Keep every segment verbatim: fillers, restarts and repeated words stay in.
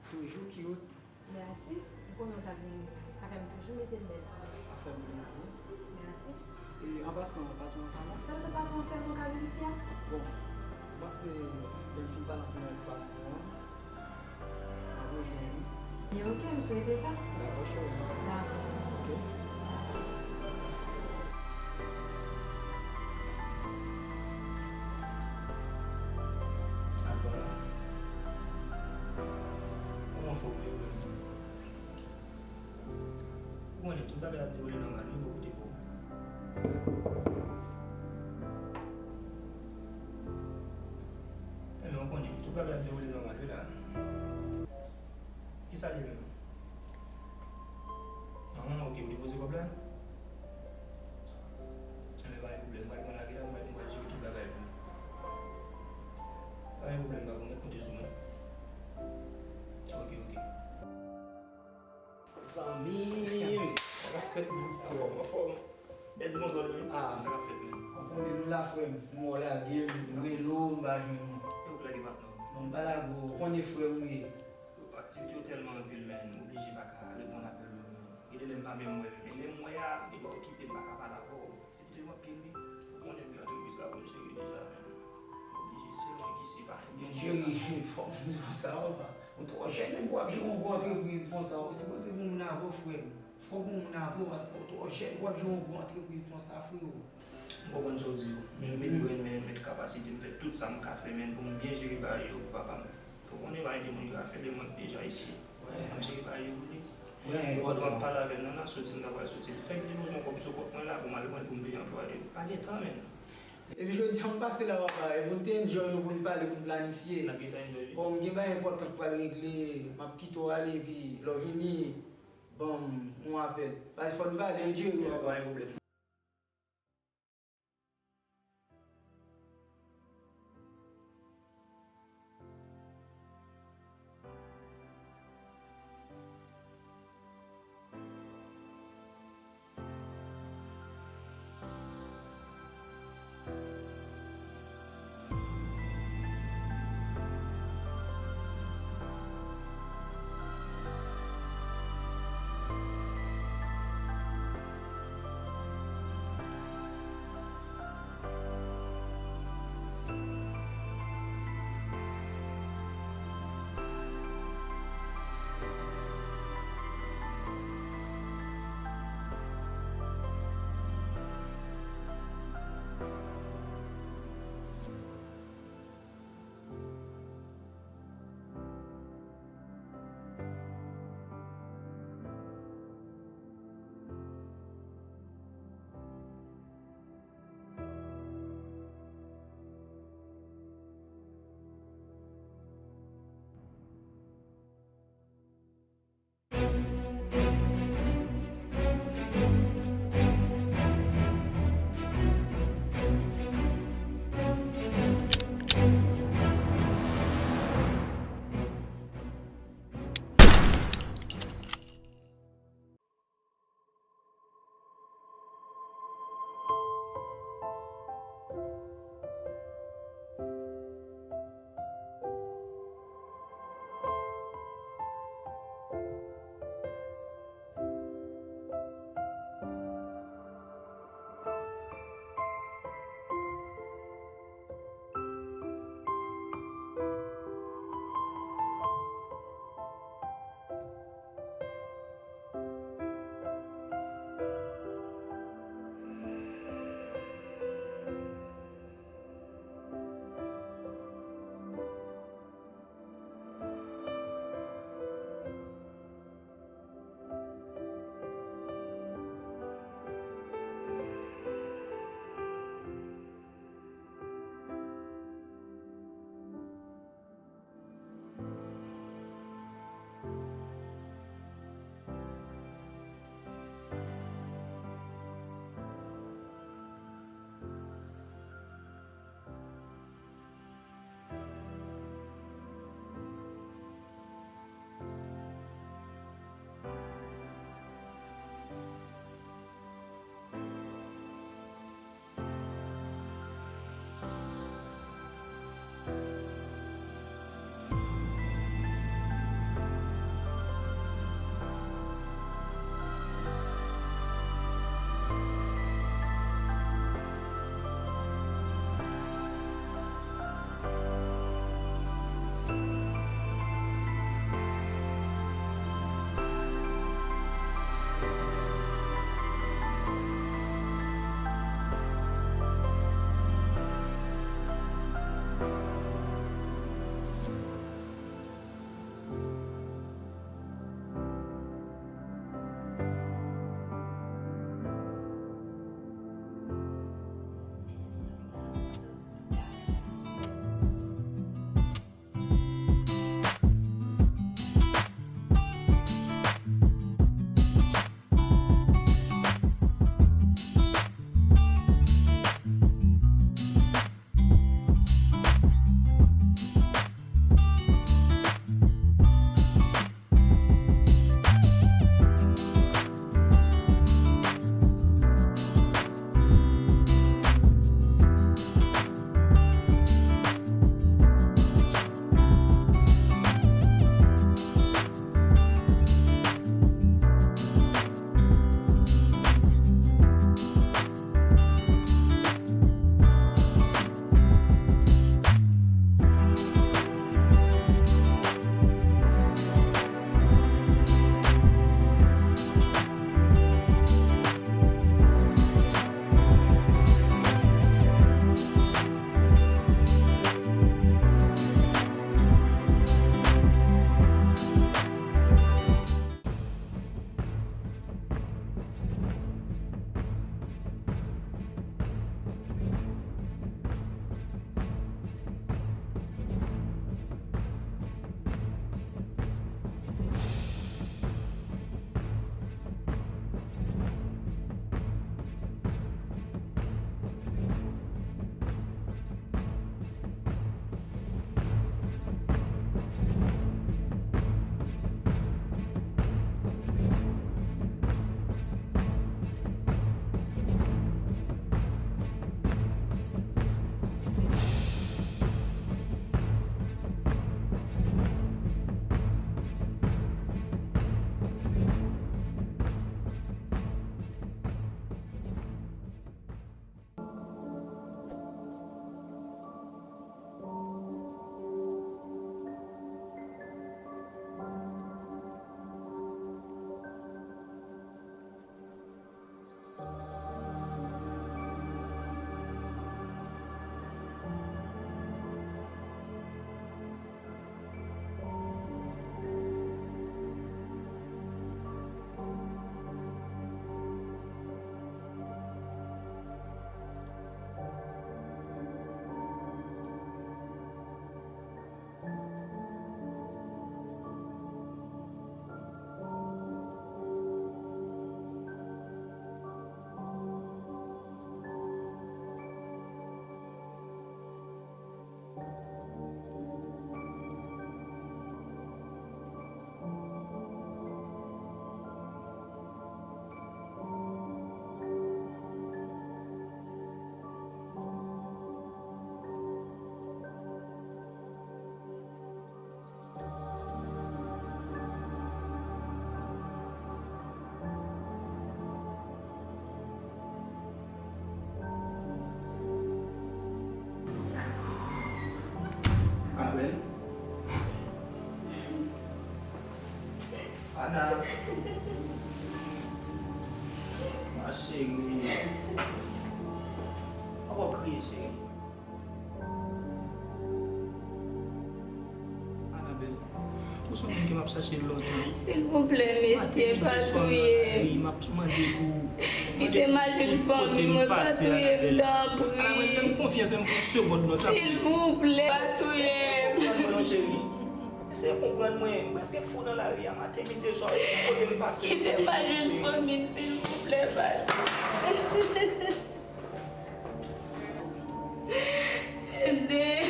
Toujou cute. Mèsi. M konnen w t ap vin ri mwen. Sa fè m toujou mete m bèl pou ou. Sa fè m plezi. Mèsi. E an pasan, patwon an ka la? Sèlman patwon sèlman ka vin isi a? Bon, m panse lè m fin pale ansanm avèk patwon an, m ap rejwenn ou. Byen, oke, m swete sa. Dakò, cheri. Dakò. Oke. Alò, kòman fè w ye menm? Ou konnen tout bagay ap dewoule nòmal wi bò kote pa w. Enben, ou konnen tout bagay ap dewoule nòmal wi la. Kisa li menm? Anhan, oke, ou depoze kòb la? Enben, pa gen pwoblèm, m pral pran lage la, m pral, m pral jere tout bagay pou ou. Pa gen pwoblèm, papa, m ret konte sou mwen. Oke, oke. Zanmi m! Sa k ap fèt, bro? Anfòm, anfòm. Bèl ti mongòl, wi. Ah. Sa k ap fèt, menn? Anfòm, men nou la, frè m. M wè w lage m, m rele w, m pa jwenn ou. E ou k lage patnè w? Non, m pa lage w. Ou konnen frè m ou ye. Aktivite yo tèlman anpil, menn. M oblije pa ka reponn apèl ou yo, menn. Gen de lè m pa menm wè, men lè m wè a, gen lè w okipe, m pa ka pale avè w. Aktivite yo anpil, wi. Ou konnen m gen antrepriz la pou m jere deja, menn. M oblije, se mwen ki se pa yon... Men Jerry, fò m di w sa, papa. Ou twò jèn menm pou w ap jere yon gwo antrepriz konsa. Ou sipoze gen yon moun avè w, frè m. Fò w gen yon moun avè w, paske w twò jèn pou w ap jere yon gwo antrepriz konsa, frewo. M konprann sa w di yo. Men m met brenn, men m met kapasite m, fè tout sa m ka fè, men pou m byen jere bagay yo pou papa m. Fò w konnen pa gen moun ki ka fè de mwen deja isi. M ap jere bagay yo pou li. Wi, e pandan w ap pale avè m nan, nan soti m ta pral soti. Fèk li bezwen kòb sou kont mwen la pou m al pran l pou m peye anplwaye yo. Pa gen tan, menn. Epi jodi a m pase la, papa, e pou n te enjoy nou, pou n pale, pou n planifye. N ap gentan enjoy li. Kòm gen bagay enpòtan k pral regle, m ap kite w ale, epi lè w vini, ban m yon apèl. Paske fò n pale, wi, Jerry, papa. Pa gen pwoblèm. Ma chérie. Poko kriye, cheri. Anabel, ou se yon moun ke m ap chache lontan. Silvouplè, mesye, pa touye m. M ap mande pou ou. Kite m al jwenn fanmi mwen, pa touye m, tanpri. Anabel, fè m konfyans, menm pou yon segond, non, tanpri. Silvouplè, pa touye m. Eseye konprann mwen, cheri. Eseye konprann mwen. M prèske fou nan lari a, maten, midi e swa. Kote m pase, kote m pase. Kite m al jwenn fanmi m, silvouplè, pa. Ede m.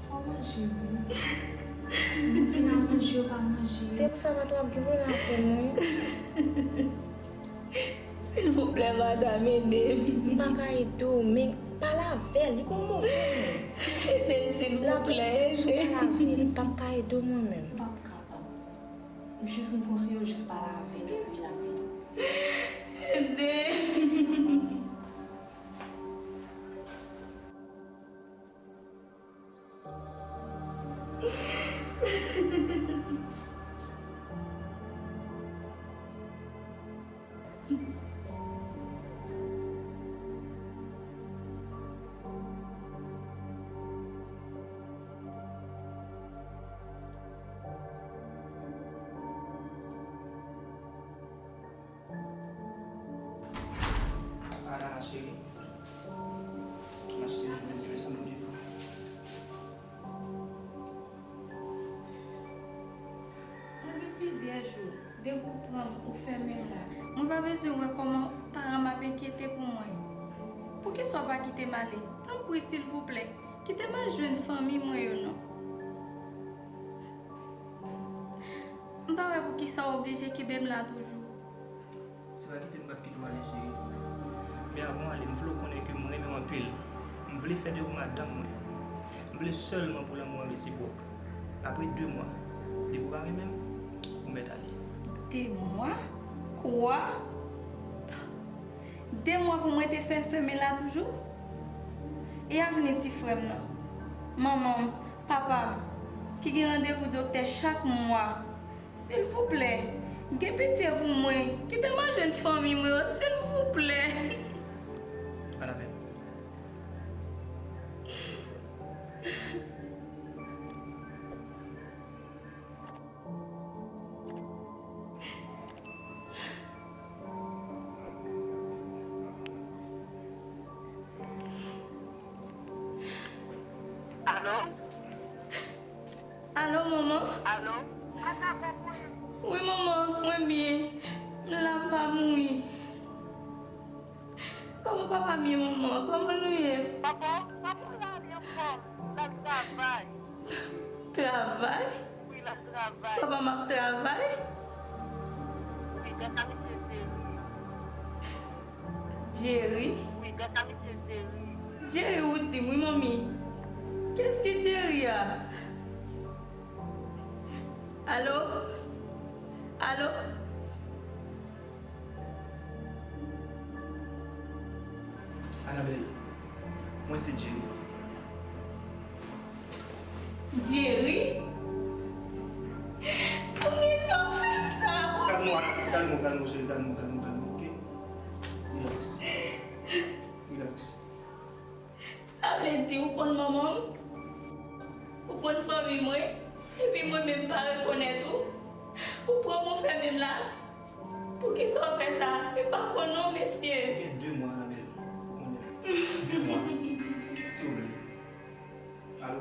Fò manje, wi. Nou vin a manje, yo pa manje. Se pou sa patwon ap gen pou l apre nou, wi. Silvouplè, madanm, ede m. M pa ka ede w, men pale avè l, li gon move. Ede m, silvouplè, ede m. L ap sou pale avè l, m p ap ka ede w mwen menm. M p ap kapab. Jis m konseye w jis pale avè l, epi l ap ede w. Ede m. Alana cheri, m achte jounen dwe san mil franc. Mwen gen plizyè jou depi w pran m, ou fèmen m la. Mwen pa bezwen wè kòman paran m ap enkyete pou mwen. Poukisa w pa kite m ale? Tanpri, silvouplè, kite m al jwenn fanmi mwen yo non. M pa wè poukisa w oblije kenbe m la toujou. Si w pa kite m, m p ap kite w ale, cheri. Men avan w ale, m vle w konnen ke m renmen w anpil. M vle fè de ou madanm mwen. M vle sèlman pou lanmou an resipwòk. Apre de mwa, depi w pa renmen m, ou mèt ale. De mwa? Kwa? De mwa pou mwen te fè fèmen la toujou? E avni ti frè m nan? Manman m, papa m, ki gen randevou doktè chak mwa? Silvouplè, gen pitye pou mwen. Kite m al jwenn fanmi mwen yo, silvouplè. Anabel. Alo? Alo, manman? Alo? Sa ka fè pou ou? Wi, manman, mwen byen. M la, m pa mouri. Kòman papa m ye, manman? Kòman nou ye? Papa, papa la byen fò. L ap travay. Travay? Wi, l ap travay. Papa m ap travay? Wi, gras a misye Jeri. Jeri? Wi, gras a misye Jeri. Jeri ou di m wi, manmi. Kiyès ki Jeri a? Alo? Alo? Anabel, mwen se Jeri. Jeri? Poukisa w fè m sa? Kalme w, kalme w, kalme w, cheri, kalme w, kalme w, kalme w, oke? Relax. Relax. Sa vle di ou konn manman m? Ou konn fanmi mwen? Epi mwen menm pa rekonèt ou? Ou pran m ou fèmen m la? Poukisa w fè sa? M pa konn non, mesye. Gen de mwa, Anabel, ou konnen. De mwa. Siwouplè. Alo?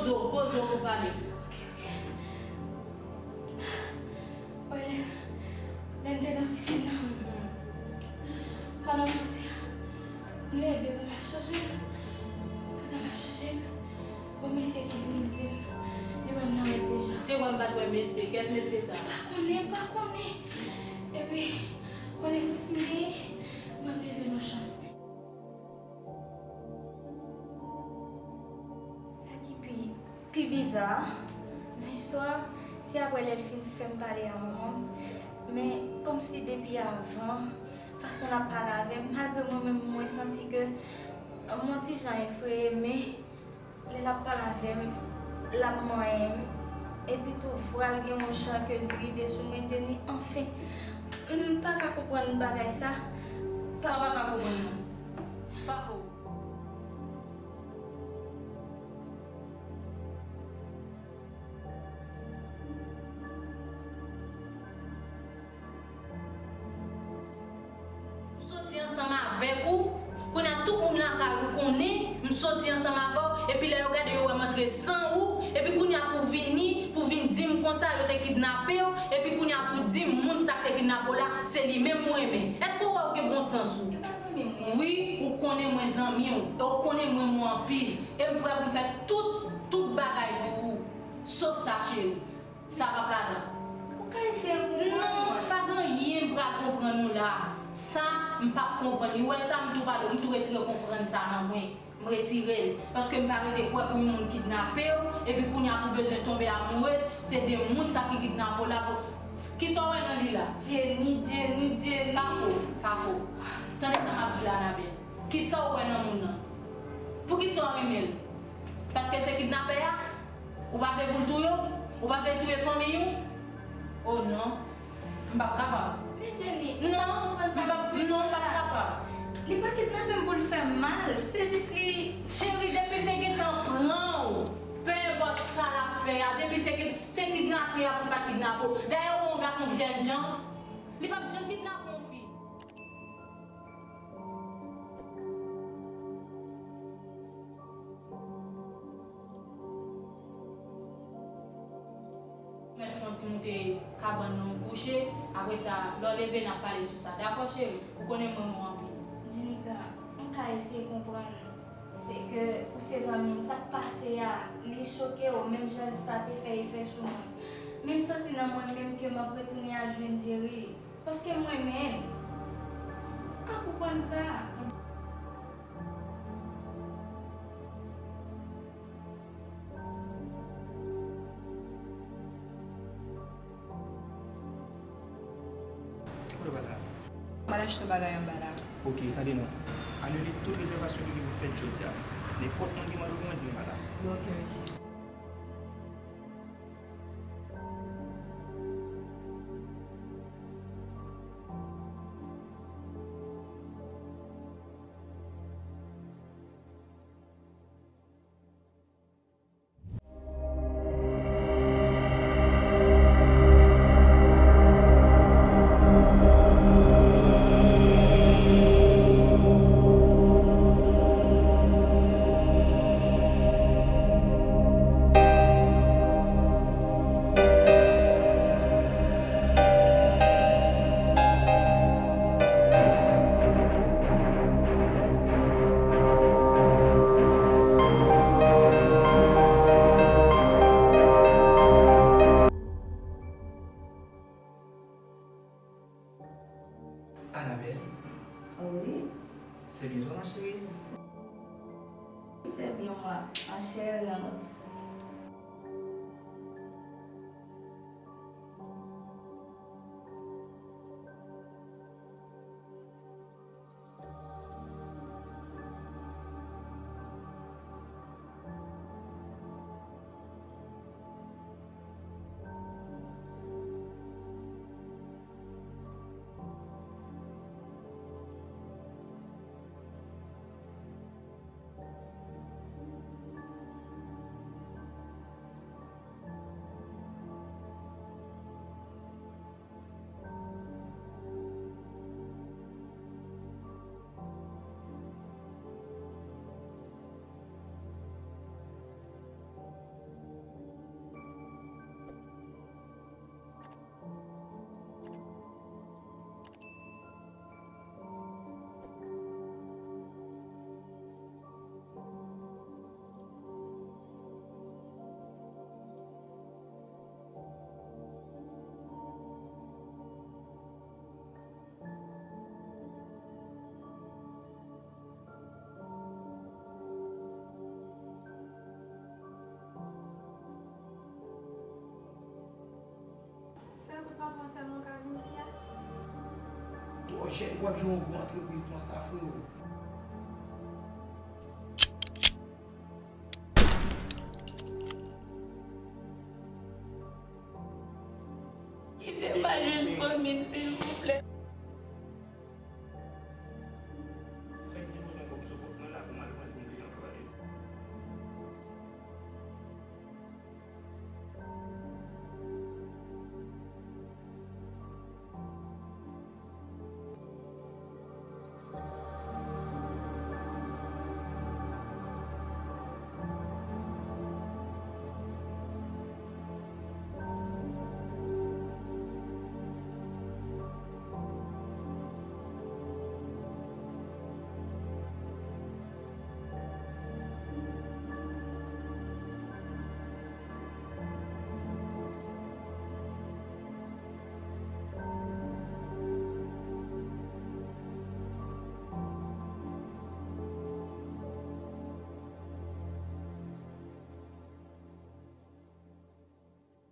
Zo, poze w pou pale. Ok, ok. Wè, lè, lè n te nan pisin nan, pandan m soti a, m leve pou m al chanje m. Pandan m ap chanje m, gon mesye ki vini di m, li wè m nan rèv deja. Te wè m pa t wè mesye. Kèt mesye sa? M pa konnen, m pa konnen. Epi, konesans m genyen, mwen m leve nan chanm. Sa ki pi, pi biza nan istwa a, se apre lè l fin fè m pale a manman m, men kòmsi depi avan, fason l ap pale avè m, malgre mwen menm mwen santi ke, euh, m on ti jan efreye, men lè l ap pale avè m, l ap manyen m, epi tou vwa l gen yon jan ke li rive sou mwen, Jenny, anfen, m pa ka konprann bagay sa. Sa w pa ka konprann nan? Pa ko. M soti ansanm avèk ou. Kounye a, tout moun lakay ou konnen m soti ansanm avè w. Epi lè yo gade, yo wè m antre san ou. Epi kounye a, pou vini, pou vin di m konsa, yo te kidnape w. Epi kounye a, pou di m moun sa k te kidnape w la, se li menm ou renmen. Èske w wè ou gen bon sans ou? Li pa zanmi m, wi. Wi, ou konnen mwen zanmi w. E ou konnen m renmen w anpil. E m prè pou m fè tout, tout bagay pou ou. Sof sa, cheri. Sa p ap ladan. Ou ka eseye konprann mwen. Non, pa gen anyen m pral konprann ou la. Sa, m p ap konprann li. Ou wè sa, m tou pale w, m tou retire konprann sa nan mwen. M retire l. Paske m pa rete kwè pou yon moun kidnape w, epi kounye a pou bezwen tonbe amourez, se de moun sa ki kidnape w la pou, kisa w wè nan li la? Jenny, Jenny, Jenny. Tako, tako. Tande sa m ap di w la, Anabèl. Kisa w wè nan moun nan? Poukisa w renmen l? Paske l se kidnapè a? Ou pa vle pou l touye w? Ou pa vle l touye fanmiy ou? Oh non. M p ap kapab. Men Jenny, non, m p ap, non, m p ap kapab. Li pa kidnape m pou l fè m mal, se jis li. Cheri, depi l te gentan pran w, pe enpòt sa l ap fè a, depi l te gen, se kidnape a pou l pa t kidnape w. Dayè, ou wè yon gason k jènjan, li p ap janm kidnape yon fi. Mèt fè yon ti moute kabann nan, ou kouche. Apre sa, lè w leve, n ap pale sou sa. Dakò, cheri? Ou konnen m renmen w anpil. Jenica, m ka eseye konprann. Se ke ou se zanmi m, sa k pase a, li choke w, menm jan sa te fè efè sou mwen. Men m santi nan mwen menm ke m ap retounen al jwenn Jerry. Paske m renmen l. Ou ka konprann sa. Kote w pral la? M al achte yon bagay anba la. Ok, tande non. Anile tout rezèvasyon ki gen pou fèt jodi a. Nenpòt moun ki mande w pou mwen, di l m pa la. Bon, ok, mesye. Anabèl. Wi. C'est bien toi, ma chérie? C'est bien moi, ma chère Lanos. Kòman sèlman w ka vin isi a? Twò jèn pou w ap jere yon gwo antrepriz konsa, freo. Kite m al jwenn fanmi m, silvouplè.